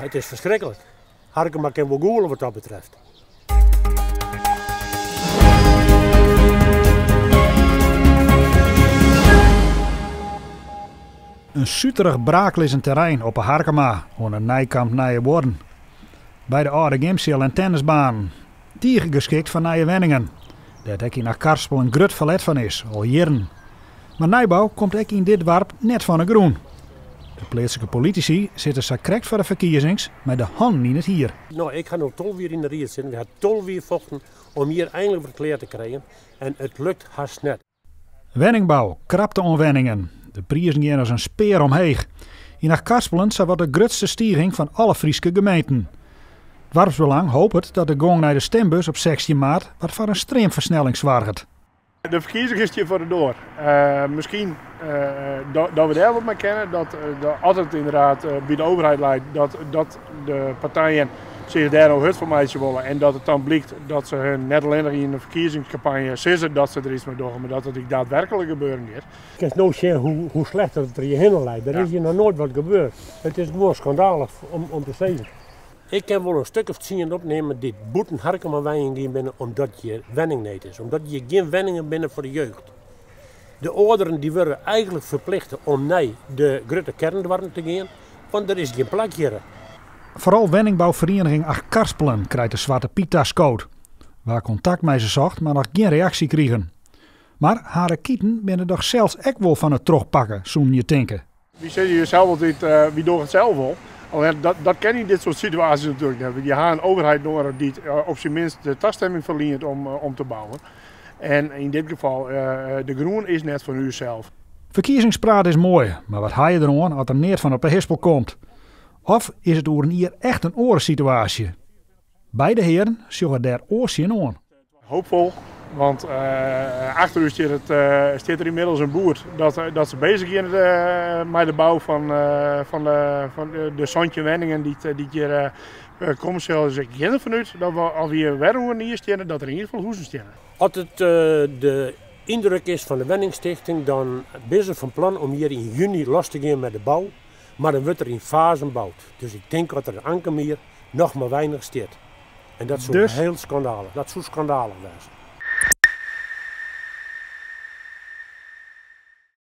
It is ferskriklik. Harkema kin wol gûle wat dat betreft. In suterich braaklizzend terrein op 'e Harkema oan 'e Nijkamp Nijebuorren. By de âlde gymseal en tennisbanen. Tige geskikt foar nije wenningen, dêr't ek yn Achtkarspelen grut ferlet fan is, al jierren. Mar nijbou komt ek yn dit doarp net fan 'e grûn. De pleatslike politisy sitte sa krekt foar de ferkiezings mei de hannen yn it hier. No, ik ha no 12 jier yn de ried sitten. Wy ha 12 jier fochten om hjir einlik wat klear te krijen en it lukt hast net. Wenningbou, krapte oan wenningen. De prizen gean as in spear omheech. Yn Achtkarspelen sawat de grutste stiging fan alle Fryske gemeenten. Doarpsbelang hopet dat de gong nei de stimbus op 16 maart wat foar in streamfersnelling soarget. De ferkiezing stiet foar de doar. Miskien dat we dêr wat mei kinne, dat as it ynderdaad by de overheid leit, dat de partijen sich dêr no hurd foar meitsje wolle en dat it dan blykt dat se hun net allinnich yn de ferkiezingskampanje sizze dat se der iets mei dogge, mar dat it ek daadwerklik gebeuren giet. Kinst no sjen hoe slecht dat it der hjir hinne leit. Der is hjir noch noait wat gebeurd. It is gewoan skandalich om te sizzen. Ik kin wol in stik of tsien opneame dy't bûten Harkema wenjen gien binne omdat hjir wenningneed is. Omdat hjir gjin wenningen binne foar de jeugd. De âlderen dy wurde eigentlik ferplichte om nei de grutte kearndoarpen te gean, want der is gjin plak hjirre. Foaral wenningbouferiening Achtkarspelen krijt de Swarte Pyt taskood. Wa kontakt mei se socht, mar noch gjin reaksje krigen. Mar Harekiten binne dochs sels ek wol fan it trochpakken, soenen je tinke. Wy sizze hjir sels altyd, wy dogge it sels wol. Allinnich dat kin yn dit soart situaasjes natuerlik net. Want je ha in overheid noadich dy't op syn minst de tastimming ferlient om te bouwen. En yn dit gefal, de grûn is net fan ús sels. Ferkiezingspraat is moai, mar wat ha je deroan as der neat fan op de hispel komt? Of is it oer in jier echt in oare situaasje? Beide hearen sjogge dêr oars tsjinoan. Hoopfol, want achter ús stiet der ynmiddels in boerd dat se bezich geane mei de bou fan de 17 wenningen dy't hjir komme sille. Dus ik gean derfan út dat we as we hjir wer oer in jier steane, dat der yn ieder gefal huzen steane. As it de yndruk is fan de wenningstichting, dan binne se fan plan om hjir yn juny los te gean mei de bou, mar dan wurdt der yn fazen boud. Dus ik tink dat der ankom jier noch mar weinich stiet. En dat soe Dus? hiel skandalich, dat soe skandalich wêze.